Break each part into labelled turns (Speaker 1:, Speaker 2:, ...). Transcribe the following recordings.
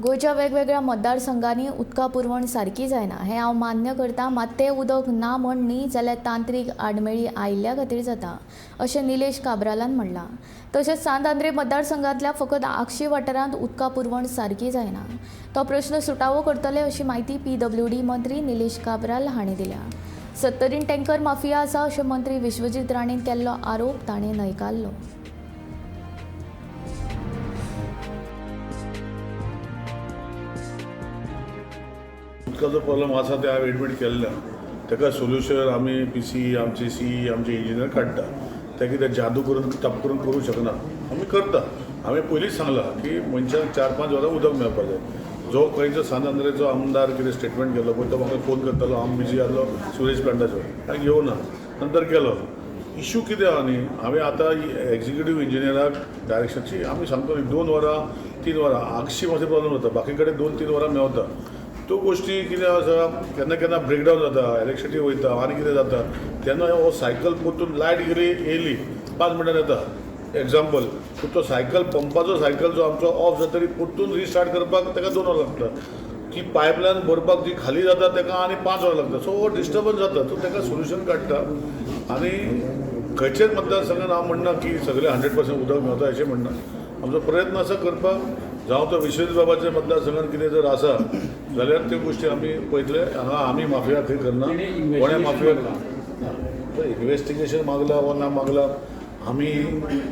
Speaker 1: गोंयच्या वेगवेगळ्या मतदारसंघांनी उदका पुरवण सारकी जायना हें हांव मान्य करता, मात तें उदक ना म्हण न्ही जाल्यार तांत्रीक आडमेळी आयिल्ल्या खातीर जाता अशें निलेश काब्रालान म्हणलां. तशेंच सांत आंद्रे मतदारसंघांतल्या फकत आगशी वाठारांत उदका पुरवण सारकी जायना, तो प्रश्न सुटावो करतले अशी म्हायती PWD मंत्री निलेश काब्राल हांणी दिल्या. सत्तरीन टँकर माफिया आसा अशें मंत्री विश्वजीत राणेन केल्लो आरोप ताणें न्हयकारलो.
Speaker 2: उदकाचो प्रॉब्लम आसा ते हांवें एडमीट केल्ले, ताका सोल्युशन आमी पी सी, आमचे सी, आमचे इंजिनियर काडटा. ते कितें जादू करून टप करून करूंक शकना, आमी करता. हांवें पयलींच सांगलां की मनशाक 4-5 वरां उदक मेळपाक जाय. जो खंयचो सांत आंद्रेचो आमदार कितें स्टेटमेंट केलो पळय, तो म्हाका फोन करतालो, हांव बिजी आहलो सुरेश प्लांटाचो, ताणें येवना नंतर केलो. इशू कितें आहा न्ही, हांवें आतां एग्जिक्युटीव इंजिनियराक डायरेक्शनची आमी सांगतो न्ही, 2 वरां 3 वरां आगशी मातशें प्रॉब्लम जाता, बाकी कडेन 2-3 वरां मेवता. त्यो गोश्टी कितें आसा, केन्ना केन्ना ब्रेकडावन जाता, इलेक्ट्रिसिटी वयता आनी कितें जाता, तेन्ना हो सायकल परतून लायट गेली येयली 5 मिनटां येता. एग्जाम्पल, तो सायकल पंपाचो सायकल जो आमचो ऑफ जातरी परतून रिस्टार्ट करपाक ताका 2 वरां लागता. ती पायपलायन भरपाक जी खाली जाता ताका आनी 5 वरां लागता. सो हो डिस्टर्बन्स जाता, सो ताका सोल्युशन काडटा. आनी खंयचेच मतदारसंघान हांव म्हणना की सगळें 100% उदक मेळता अशें म्हणना. आमचो प्रयत्न आसा करपाक, जावं तो विश्वजीत बाबाच्या मतदारसंघान कितें जर आसा जाल्यार त्यो गोश्टी आमी पळयतले. हांगा आमी माफिया खंय करना, कोणें माफिया इन्वेस्टिगेशन मागला वा ना मागला. आमी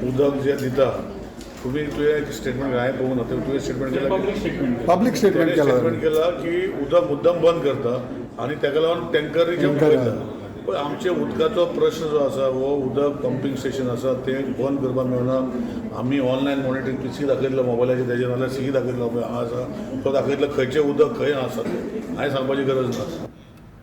Speaker 2: उदक जें दिता, तुमी तुवें एक स्टेटमेंट हांवें पळोवंक ना, तुवें स्टेटमेंट केलां,
Speaker 3: पब्लीक स्टेटमेंट केलां,
Speaker 2: स्टेटमेंट केलां की उदक मुद्दम बंद करता आनी ताका लागून टँकरीचे वयता. पळय आमचे उदकाचो प्रश्न जो आसा, हो उदक पंपींग स्टेशन आसा तें बंद करपाक मेळना. आमी ऑनलायन मॉनिटरींग पी सी दाखयतलो मोबायलाचेर, तेजेर नाल्यार सी दाखयतलो पळय हांगा आसा तो दाखयतलो खंयचें उदक खंय आसा तें, हांवें सांगपाची गरज ना.